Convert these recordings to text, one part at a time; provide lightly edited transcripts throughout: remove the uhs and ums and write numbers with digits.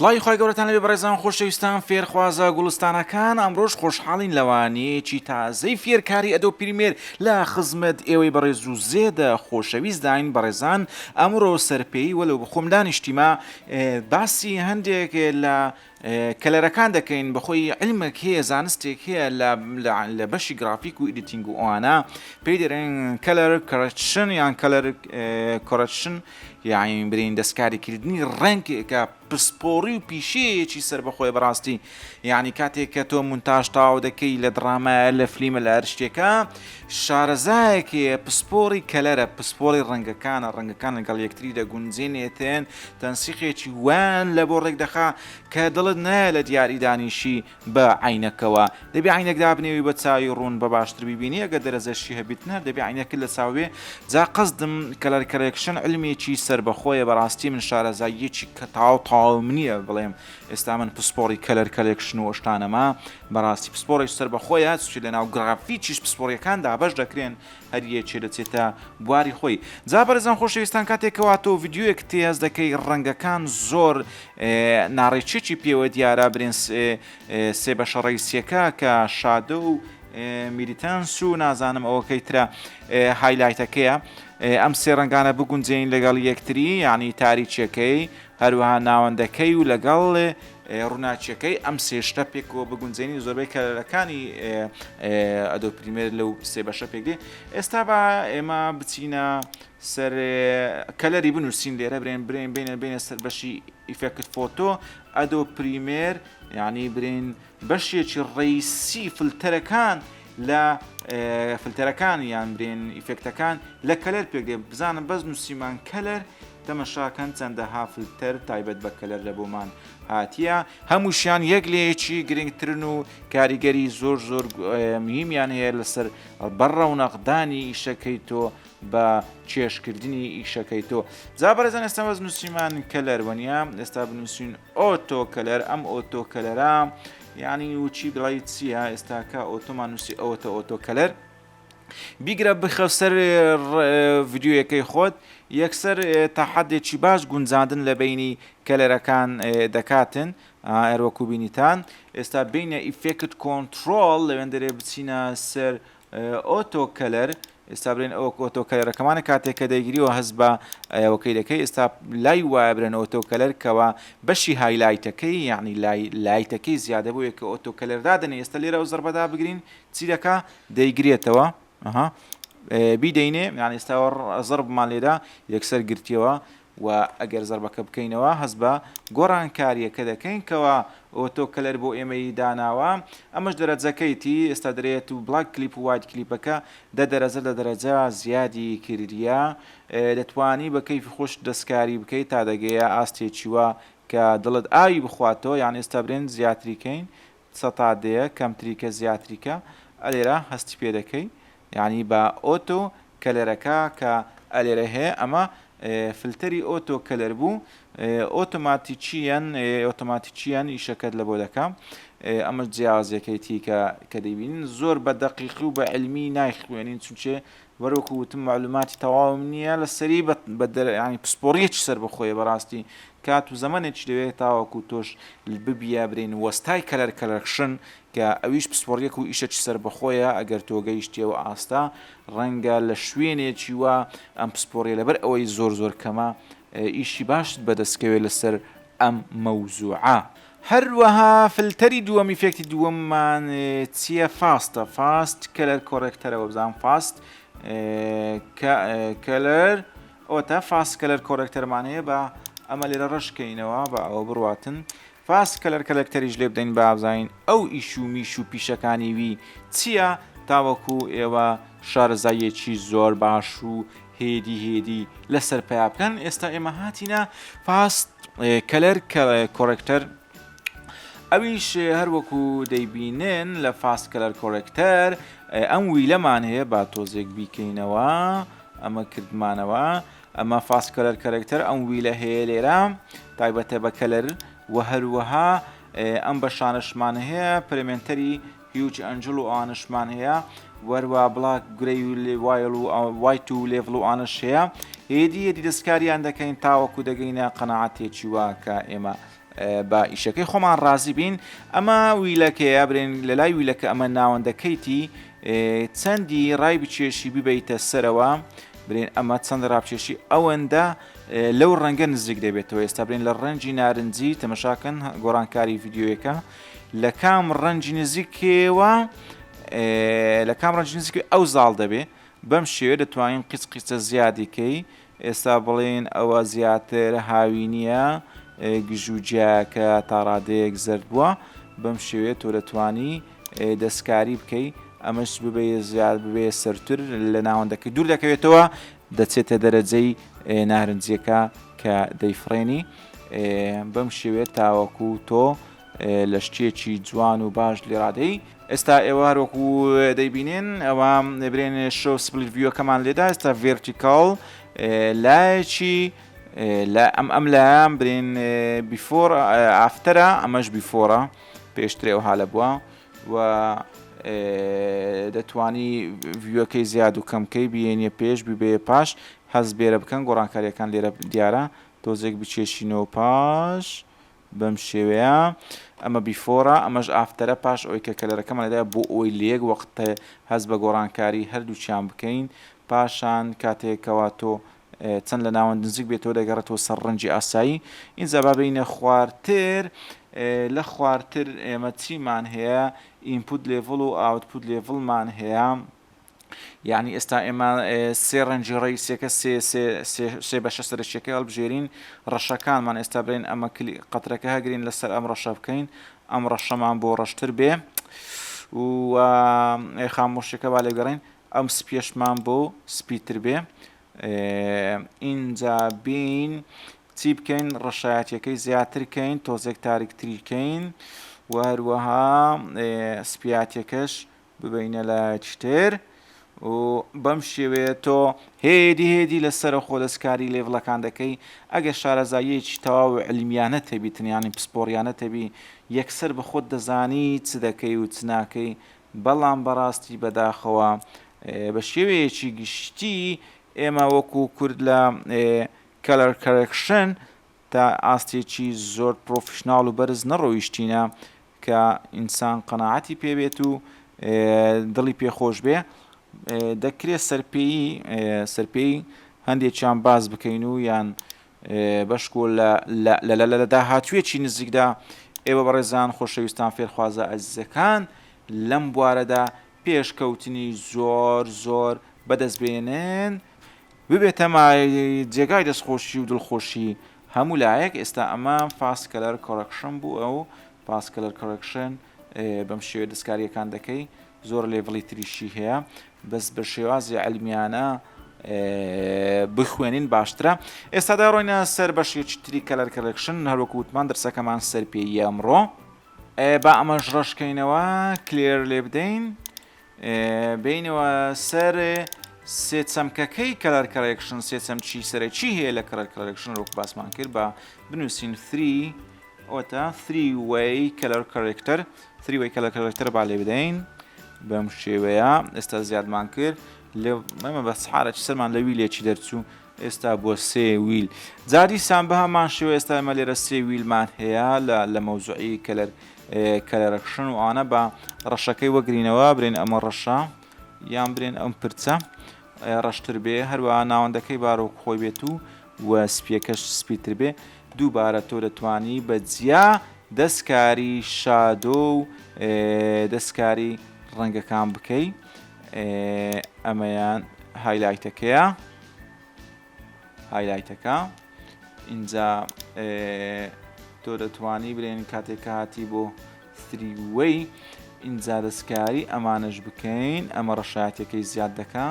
سڵاوی خوای گەورەتان لەبێ بەڕێزان خۆشەویستان فێرخوازە گوڵستانەکان ئەمڕۆش خۆشحاڵین لەوانەیەکی تازەی فێرکاری Adobe Premiere لە خزمەت ئێوەی بەڕێز و زێدە خۆشەویستداین بەڕێزان ئەمڕۆ سەرپێی وەلو بخۆم دانیشتیمە باسی هەندێک لە color ەکان دەکەین بەخۆی علمێک هەیە زانستێک هەیە لە بەشی گرافیک و editing و ئەوانە پێی دەرێن color correction یان color correction یاعین برین دەستکاری کردنی ڕەنگ کە پسپۆڕی و پیشەیەکی سەربەخۆیە بەڕاستی یعنی کاتێک کە تۆ مونتاژ تاو دەکەی لە دڕامایە لە فلیمە لە هەر شتێکە شارەزایەک هەیە پسپۆڕی color ە پسپۆڕی ڕەنگەکانە ڕەنگەکان لەگەڵ یەکتری دەگونجێنێتن تەنسیقێکی وایان لە بۆ ڕێک دەخا کە دڵت نایە لە دیاری دانیشی بە عەینەکەوە دەبێ عەینەک دابنێوی بە چاوی ڕوون بە باشتر بیبینی ئەگەر دەرەجەشی هەبیتن هەر دەبێ عەینەکت لە چاو بێ جا قەسدم color correction علمێکی سەربەخۆیە بەڕاستی من شارەزاییەکی کە تاو تاوم نییە بڵێم ئێستا من پسپۆڕی color correction و ئەو شتانەمە بەڕاستی پسپۆڕێکی سەربەخۆیە چونکە لەناو گرافیکیش پسپۆڕیەکان دابەش دەکرێن هەر یەکێ دەچێتە بواری خۆی جا بەڕێزان خۆشەویستان کاتێک کەوا تۆ ڤیدیۆیەک تێز دەکەی ڕەنگەکان زۆر ناڕێکیەکی پێوە دیارە برێن سێ بەشە ڕئیسیەکە کە shadow و midtones و نازانم ئەوەکەی ترە highlight ەکەیە ئەم سێ ڕەنگانە بگونجێین لەگەڵ یەکتری یعنی تاریکیەکەی هەروەها ناوەندەکەی و لەگەڵ ڕووناکیەکەی ئەم سێ شتە پێکەوە بگونجێنین زۆربەی color ەکانی Adobe Premiere لەو سێ بەشە پێک دێ ئێستا با ئێمە بچینە سەر color ی بنووسین لێرە برێن برێن بینە بینە سەر بەشی effect photo Adobe Premiere یعنی برێن بەشێکی ڕیسی فلتەرەکان لە فلتەرەکان یان برێن effect ەکان لە color پێک دێ بزانم بەس نووسیمان color تەمەشاکەن چەندەها فلتەر تایبەت بە color لە بۆمان هاتیە هەمووشیان یەک لە یەکی گرنگترن و کاریگەری زۆر زۆر مهمیان هەیە لەسەر بەڕەونەقدانی ئیشەکەی تۆ بە چێشکردنی ئیشەکەی تۆ جا بەڕێزان ئێستا بەس نووسیمان color وەنیە ئێستا بنووسین auto color ئەم auto color ە یعنی وچی بڵی چییە ئێستاکە auto مان نووسی ئەوەتە auto color بیگرە بخە سەر ڤیدیۆیەکەی خۆت یەکسەر تا حدێکی باش گونجاندن لە بینی color ەکان دەکاتن هەروەکو بینیتان ئێستا بینە effect control لەوێن دەرێ بچینە سەر auto color ئێستا برێن ئەو auto color ەکەمانە کاتێک کە دەیگریەوە هەست بە ئەوەکەی دەکەی ئێستا لای وایە برێن auto color کەەوە بەشی highlight ەکەی یعنی لای light ەکەی زیادە بۆیە کە auto color دادەنێ ئێستا لێرە ئەو زەربەدا بگرین چی دەکا دەیگرێتەوە ئەها بیدەینێ یان ئێستا زەربمان لێدا یەکسەر گرتیەوە و ئەگەر زەربەکە بکەینەوە هەست بە گۆڕانکاریەکە دەکەین کەوا auto color بۆ ئێمەی داناوە ئەمەش دەرەجەکەیتی ئێستا دەرێت و black clip و white clip ەکە دە دەرەجە لە دەرەجە زیادی کردیە دەتوانی بە کەیفی خۆشت دەستکاری بکەیت تا دەگەیە ئاستێکی وا کە دڵت ئاوی بخواتەوە یان ئێستا برێن زیاتری کەین سەتا دەیە کەمتریکە زیاتریکە ئەلێرە هەستی پێ دەکەی یانی بە auto color ەکە کە ئەلێرە هەیە ئەمە فلتەری auto color بوو ئۆتۆماتیکیەن ئۆتۆماتیکیەن ئیشەکەت لە بۆ دەکا ئەمە جیاوازیەکەیتی کە کە دەیبینین زۆر بە دەقیقی و بە علمی نایخوێنین چونچێ وەروەکو وتم مەعلوماتی تەواوم نییە لەسەری بە ینی پسپۆڕیەکی سەربەخۆیە بەڕاستی کات و زەمەنێکی دەوێت تاوەکو تۆش ببیە برێن وەستای color correction کە ئەویش پسپۆڕیەک و ئیشەکی سەربەخۆیە ئەگەر تۆ گەیشتیەوە ئاستە ڕەنگە لە شوێنێکی وا ئەم پسپۆڕیە لەبەر ئەوەی زۆر زۆر کەمە ئیشی باشت بەدەستکەوێت لەسەر ئەم مەوزوعە. هەروەها فلتەری دووەم effect ی دووەممان چییە fast ە fast color corrector ە وەبزانم fast color ئۆتە fast color corrector مان هەیە بە ئەمە لێرە ڕەشکەینەوە بە ئەوە بڕواتن fast color corrector یش لێ بدەین با بزانین ئەو ئیش و میش و پیشەکانی وی چییە تاوەکو ئێوە شارەزاییەکی زۆر باش و هێدی هێدی لەسەر پیا بکەن ئێستا ئێمە هاتینە fast color corrector ئەویش هەروەکو دەیبینن لە fast color corrector ئەم wheel ەمان هەیە با تۆزێک بیکەینەوە ئەمە کردمانەوە ئەمە fast color corrector ئەم wheel ە هەیە لێرە تایبەتە بە color و هەروەها ئەم بەشانەشمان هەیە parameter ی hue angle و ئەوانەشمان هەیە وەروە black gray و وایل و white و level و ئانەش هەیە هێدی هێدی دەستکاریان دەکەین تاوەکو دەگەینە قەناعەتێکی وا کە ئێمە. بە ئیشەکەی خۆمان ڕازی بین ئەمە wheel ەکەیە برێن لە لای wheel ەکە ئەمە ناوەندەکەیتی چەندی ڕای بچێشی ببیتە سەرەوە برێن ئەمە چەند ڕابچێشی ئەوەندە لەو ڕەنگە نزیک دەبێتەوە ئێستا برێن لە ڕەنجی نارنجی تەمەشاکەن گۆڕانکاری ڤیددیوەکە لە کام ڕەنجی نزیکەوە لە کام ڕەنجی نزیک ئەو زاڵ دەبێ بەم شێوەیە دەتوانین قیچ قیچە زیادی کەی ئێستا بڵێین ئەوە زیاتر هاوینیە گژوگیایەکە تاڕادەیەک زەرد بووە بەم شێوەیە تۆ دەتوانی دەستکاری بکەی ئەمەش ببێ زیاد ببێ سەرتر لە ناوەندەکەی دوور دەکەوێتەوە دەچێتە دەرەجەی نارنجیەکە کە دەیفڕێنی بەم شێوەیە تاوەکو تۆ لە شتێکی جوان و باش لێرادەی ئێستا ئێوە هەروەکو دەیبینن ئەوە برێن show split view ەکەمان لێدا ئێستا vertical لایەکی لە ئەم ئەم لایان برێن before after ە ئەمەش before ە پێشترێ ئەو حالە بووە و دەتوانی view ەکەی زیاد و کەمکەی بێنیە پێش ببێ پاش هەز بێرە بکەن گۆڕانکاریەکان لێرە دیارە تۆزێک بچێشینەوە پاش بەم شێوەیە ئەمە before ە ئەمەش after ە پاش ئەوەی کە color ەکەمان لێدایە بۆ ئەوەی لە یەک وەخت هەست بە گۆڕانکاری هەردووکیان بکەین پاشان کاتێک کەوا تۆ چەند لە ناوەند نزیک بێتەوە دەگەڕێتەوە سەر ڕەنگی ئاسایی ئینجا با بێینە خوارتر لە خوارتر ئێمە چیمان هەیە input level و output level مان هەیە یانی ئێستا ئێمە سێ ڕەنگی ڕئیسیەکە سێ سێ سێ سێ بەشە سەرەکیەکەی هەڵبژێرین ڕەشەکانمان ئێستا برێن ئەمە کلی قەترەکە هەگرین لەسەر ئەم ڕەشە بکەین ئەم ڕەشەمان بۆ ڕەشتر بێ و خامۆشیەکە با لێگەڕین ئەم سپیەشمان بۆ سپیتر بێ ئینجا بین چی بکەین ڕەشایەتیەکەی زیاتر کەین تۆزێک تاریکتری کەین و هەروەها سپیاتیەکەش ببەینە لایەکی تر و بەم شێوەیە تۆ هێدی هێدی لەسەرە خۆ دەستکاری level ەکان دەکەی ئەگەر شارەزاییەکی تەواو علمیانەت هەبیتن یانی پسپۆڕیانەت هەبی یەکسەر بە خۆت دەزانی چ دەکەی و چ ناکەی بەڵام بەڕاستی بەداخەوە بە شێوەیەکی گشتی ئێمە وەکو کورد لە color correction تا ئاستێکی زۆر professional و بەرز نەڕۆیشتینە کە ئینسان قەناعەتی پێ بێت و دڵی پێ خۆش بێ دەکرێت سەرپێی سەرپێی هەندێکیان باز بکەین و یان بەشکۆ لە لە لە داهاتوێکی نزیکدا ئێوە بەڕێزان خۆشەویستان فێرخوازە ئازیزەکان لەم بوارەدا پێشکەوتنی زۆر زۆر بەدەست بێنن ببێتە مایەی جێگای دەستخۆشی و دڵخۆشی هەموو لایەک ئێستا ئەمە fast color correction بوو ئەو fast color correction بەم شێوەیە دەستکاریەکان دەکەی زۆر level ی تریشی هەیە بەس بە شێوازی عەلمیانە بخوێنین باشترە ئێستا دەڕۆینە سەر بەشێکی تری color correction هەروەکو وتمان دەرسەکەمان سەر پێیە ئەمڕۆ با ئەمەش ڕەشکەینەوە clear لێ بدەین بینەوە سەر سێ چەمکەکەی color correction سێ چەمکی سەرەکی هەیە لە color correction وەک باسمان کرد بە بنووسین 3 ئەوەتا 3 way color corrector 3 way color corrector با لێ بدەین بەم شێوەیە ئێستا زیادمان کرد لێ مەمە بە سحارەکی سەرمان لە wheel ێکی دەرچوو ئێستا بۆ سێ wheel جا دیسان بە هەمان شێوە ئێستا ئێمە لێرە سێ wheel مان هەیە لە لە مەوزوعی color correction و ئانە بە ڕەشەکەی وەگرینەوە برێن ئەمە ڕەشە یان برێن ئەم پرچە ڕەشتر بێ هەروە ناوەندەکەی بارۆک خۆی بێت و و سپیەکەش سپیتر بێ دووبارە تۆ دەتوانی بە جیا دەستکاری shadow و دەستکاری ڕەنگەکان بکەی ئەمەیان highlight ەکەیە highlight ەکە اینجا تۆ دەتوانی برێن کاتێک کە هاتی بۆ three way اینجا دەستکاری ئەمانەش بکەین ئەمە ڕەشایەتەکەی زیاد دەکا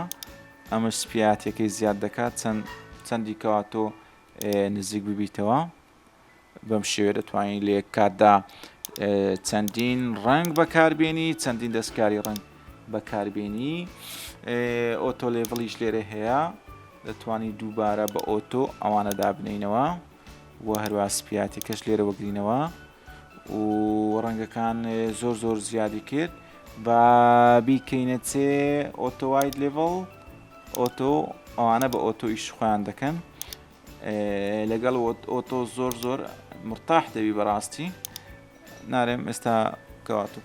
ئەمە سپیاتەکەی زیاد دەکات چەند چەندی کەوا تۆ نزیک ببیتەوە بەم شێوەیە دەتوانین لە یەک کاتدا چەندین ڕەنگ بەکاربێنی چەندین دەستکاری ڕەنگ بەکاربێنی auto level یش لێرە هەیە دەتوانی دووبارە بە auto ئەوانە دابنینەوە و هەروە سپیاتەکەش لێرە وەگرینەوە و ڕەنگەکان زۆر زۆر زیادی کرد با بیکەینە چێ auto white level auto ئەوانە بە auto ئیش خۆیان دەکەن لەگەڵ auto زۆر زۆر مرتاح دەبی بەڕاستی نارێم ئێستا کەواتوو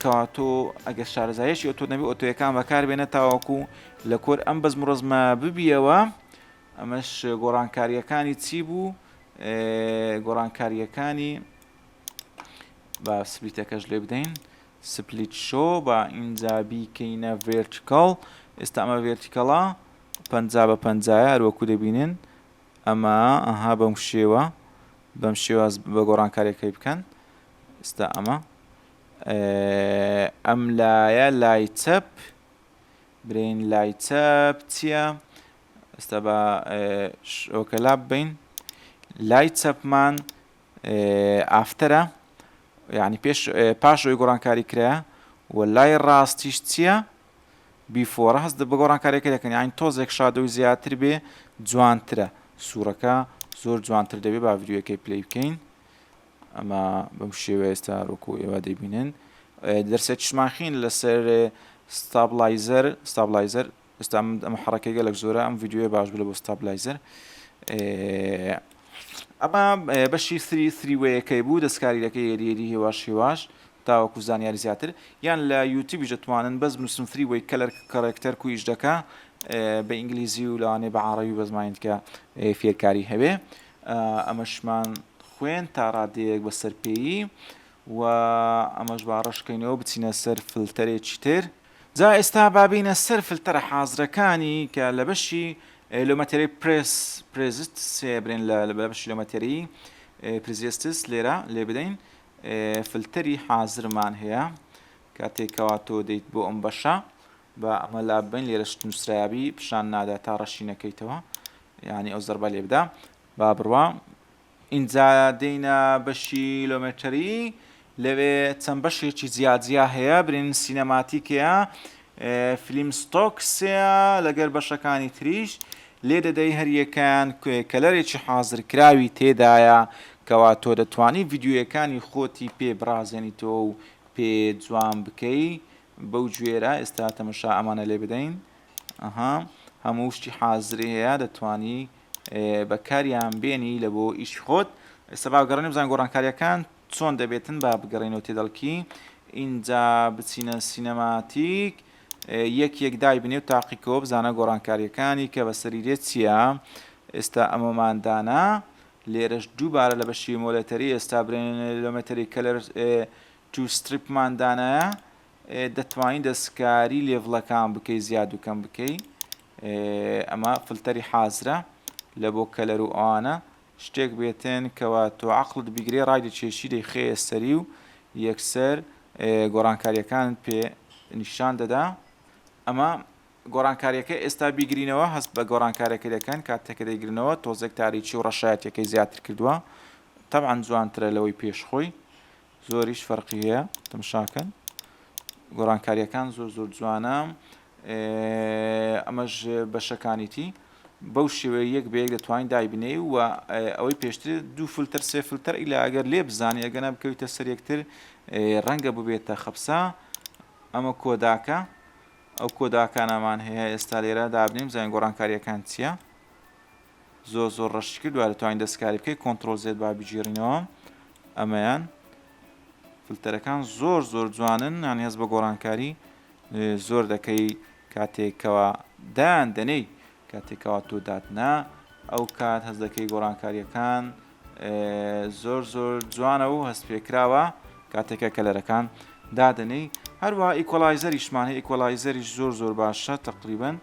کەواتوو ئەگەر شارەزایەکی ئۆتۆ نەبی ئۆتۆیەکان بەکاربێنە تاوەکو لە کۆر ئەم بەزم و ڕەزمە ببیەوە ئەمەش گۆڕانکاریەکانی چی بوو گۆڕانکاریەکانی با split ەکەش لێ بدەین split show با ئینجا بیکەینە vertical ئێستا ئەمە vertical ە 50 بە 50 هەروەکو دەبینن ئەمە ئەها بەم شێوە بەم شێواز بە گۆڕانکاریەکەی بکەن ئێستا ئەمە ئەم لایە لای چەپ برین لای چەپ چییە؟ ئێستا بە شۆکە لا ببین لای چەپمان after ە یعنی پێش پاش ئەوی گۆڕانکاری کرا و لای ڕاستیش چییە؟ before ە هەست بە گۆڕانکاریەکە دەکەن یانی تۆزێک shadow ی زیاتر بێ جوانترە سوورەکە زۆر جوانتر دەبێ با ڤیدیۆیەکەی play بکەین ئەمە بەم شێوە ئێستا ڕۆکو ئێوە دەبینن دەرسێکیشمان خین لەسەر stabilizer stabilizer ئێستا ئەم حڕەکەی گەلک زۆرە ئەم ڤیدیۆیە باش بوو لە بۆ stabilizer ئەمە بەشی three three way ەکەی بوو دەستکاری دەکەی هێری هێری هێواش هێواش تاوەکو زانیاری زیاتر یان لە یوتیوبیش دەتوانن بەس بنووسن three way color corrector کو ئیش دەکا بە ئینگلیزی و لەوانەیە بە عەڕەبی بە زمانی دیکە فێرکاری هەبێ ئەمەشمان خوێن تا ڕادەیەک بە سەرپێیی و ئەمەش با ڕەشکەینەوە بچینە سەر فلتەرێکی تر جا ئێستا با بینە سەر فلتەرە حازرەکانی کە لە بەشی Lumetri پرێس presets برێن لە بەشی Lumetri presets لێرە لێ بدەین فلتەری حازرمان هەیە کاتێک کەوا تۆ دێیت بۆ ئەم بەشە با ئەمە لاببەین لێرە شت نووسرابی پیشان نادا تا ڕەشی نەکەیتەوە یعنی ئەو زەربە لێ بدا با بڕوا ئینجا دێینە بەشی Lumetri لەوێ چەند بەشێکی جیاجیا هەیە برین cinematic ەیە film stocks ەیە لەگەر بەشەکانی تریش لێ دەدەی هەریەکەیان color ێکی حازرکراوی تێدایە کەوا تۆ دەتوانی ڤیدیۆیەکانی خۆتی پێ بڕازێنیتەوە و پێ جوان بکەی بەو جوێرە ئێستا تەمەشا ئەمانە لێ بدەین ئەها هەموو شتی حازری هەیە دەتوانی بەکاریان بێنی لە بۆ ئیشی خۆت ئێستا با گەڕێن بزانین گۆڕانکاریەکان چۆن دەبێتن با بگەڕێینەوە تێدەڵکی ئینجا بچینە cinematic یەک یەک دایبنێ و تاقیکەوە بزانە گۆڕانکاریەکانی کە بەسەری دێت چییە ئێستا ئەمەمان دانا لێرەش دووبارە لە بەشی Lumetri ئێستا برێن Lumetri Color to strip مان دانایە دەتوانی دەستکاری level ەکان بکەی زیاد و کەم بکەی ئەمە فلتەری حازرە لە بۆ color و ئەوانە شتێک بێتن کەوا تۆ عەقڵت بیگرێ ڕایدەکێشی دەیخەیە سەری و یەکسەر گۆڕانکاریەکانت پێ نیشان دەدا ئەمە گۆڕانکاریەکە ئێستا بیگرینەوە هەست بە گۆڕانکارەکە دەکەن کاتێک کە دەیگرنەوە تۆزێک تاریکی و ڕەشایەتەکەی زیاتر کردووە تەبعەن جوانترە لەوەی پێش خۆی زۆریش فەرقی هەیە تەمشاکەن گۆڕانکاریەکان زۆر زۆر جوانە ئەمەش بەشەکانیتی بەو شێوەیە یەک بە یەک دەتوانین دایبنێی و ئەوەی پێشتر دوو فلتەر سێ فلتەر ئیلا ئەگەر لێ بزانی ئەگەنا بکەویتە سەر یەکتر ڕەنگە ببێتە خەپسە ئەمە کۆداکە ئەو کۆداکانەمان هەیە ئێستا لێرە دابنێم زانین گۆڕانکاریەکان چییە زۆر زۆر ڕەشی کرد دوای دەتوانین دەستکاری بکەیت control Z با بگێڕینەوە ئەمەیان فلتەرەکان زۆر زۆر جوانن یانی هەست بە گۆڕانکاری زۆر دەکەی کاتێک کەوا دایان دەنێی کاتێک کەوا تۆ داتنا ئەو کات هەست دەکەی گۆڕانکاریەکان زۆر زۆر جوانە و هەست پێکراوە کاتێکە color ەکان دادەنێی هەروە equalizer یشمان هەیە equalizer یش زۆر زۆر باشە تقریبن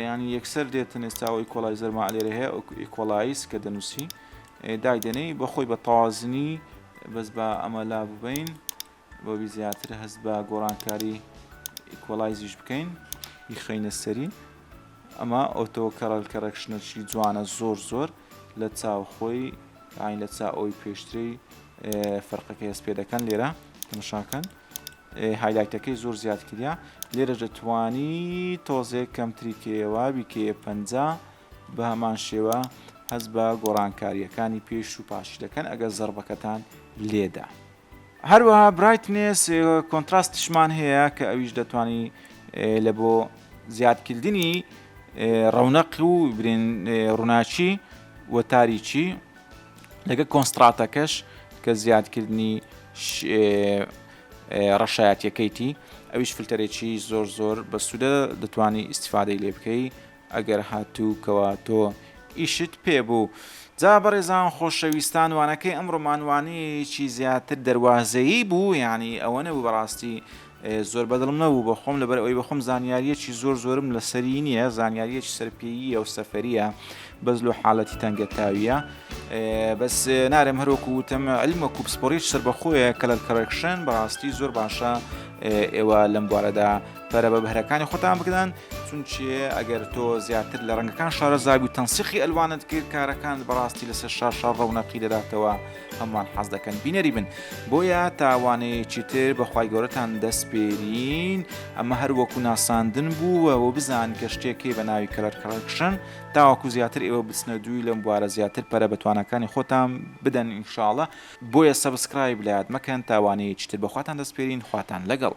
ینی یەکسەر دێتن ئێستاوە equalizer ما لێرە هەیە equalize کە دەنووسی دایدەنێی بەخۆی بە تەوازنی بەس بە ئەمە لا ببین بۆبی زیاتر هەست بە گۆڕانکاری equalize یش بکەین بیخەینە سەری ئەمە auto color correction ەکی جوانە زۆر زۆر لە چاو خۆی ئاین لە چا ئەوی پێشتری فەرقەکە هەست پێ دەکەن لێرە تەمەشاکەن highlight ەکەی زۆر زیاد کریا لێرە دەتوانی تۆزێک کەمتری کەیەوە بیکەیە پەنجا بە هەمان شێوە هەست بە گۆڕانکارییەکانی پێش و پاشی دەکەن ئەگەر زەڕبەکەتان لێدا. هەروەها brightness contrast یشمان هەیە کە ئەویش دەتوانی لە بۆ زیادکردنی ڕەونەق و برێن ڕووناکی و تاریکی. لەگە contrast ەکەش کە زیادکردنی ڕەشایەتیەکەیتی ئەویش فلتەرێکی زۆر زۆر بەسوودە دەتوانی ئیسیفادەی لێ بکەی ئەگەر هاتوو کەوا تۆ ئیشت پێ بوو. جا بەڕێزان خۆشەویستان وانەکەی ئەمڕۆمان وانەیەکی زیاتر دەروازەیی بوو یانی ئەوە نەبوو بەڕاستی زۆر بەدڵم نەبوو بەخۆم لەبەر ئەوەی بەخۆم زانیاریەکی زۆر زۆرم لەسەری نییە زانیاریەکی سەرپێییە و سەفەریە بەس لۆ حالەتی تەنگەتاویە بەس نارێم هەروەکو وتم علم وەکو پسپۆڕیش سەربەخۆیە color correction بەڕاستی زۆر باشە ئێوە لەم بوارەدا پەرە بە بەهرەکانی خۆتان بگرن چونچێ ئەگەر تۆ زیاتر لە ڕەنگەکان شارەزابی و تەنسیقی ئەلوانت کرد کارەکان بەڕاستی لەسەر شاشە ڕەونەقی دەداتەوە هەمووان حەز دەکەن بینەری بن بۆیە تاوانەیەکی تر بەخوای گەورەتان دەسپێرین ئەمە هەر وەکو ناساندن بوو و بزان کە شتێکی بە ناوی color correction تاوەکو زیاتر ئێوە بچنە دووی لەم بوارە زیاتر پەرە بە تواناکانی خۆتان بدەن ئینشاڵە بۆیە subscribe لەیاد مەکەن تاوانەیەکی تر بەخواتان دەسپێرین خواتان لەگەڵ.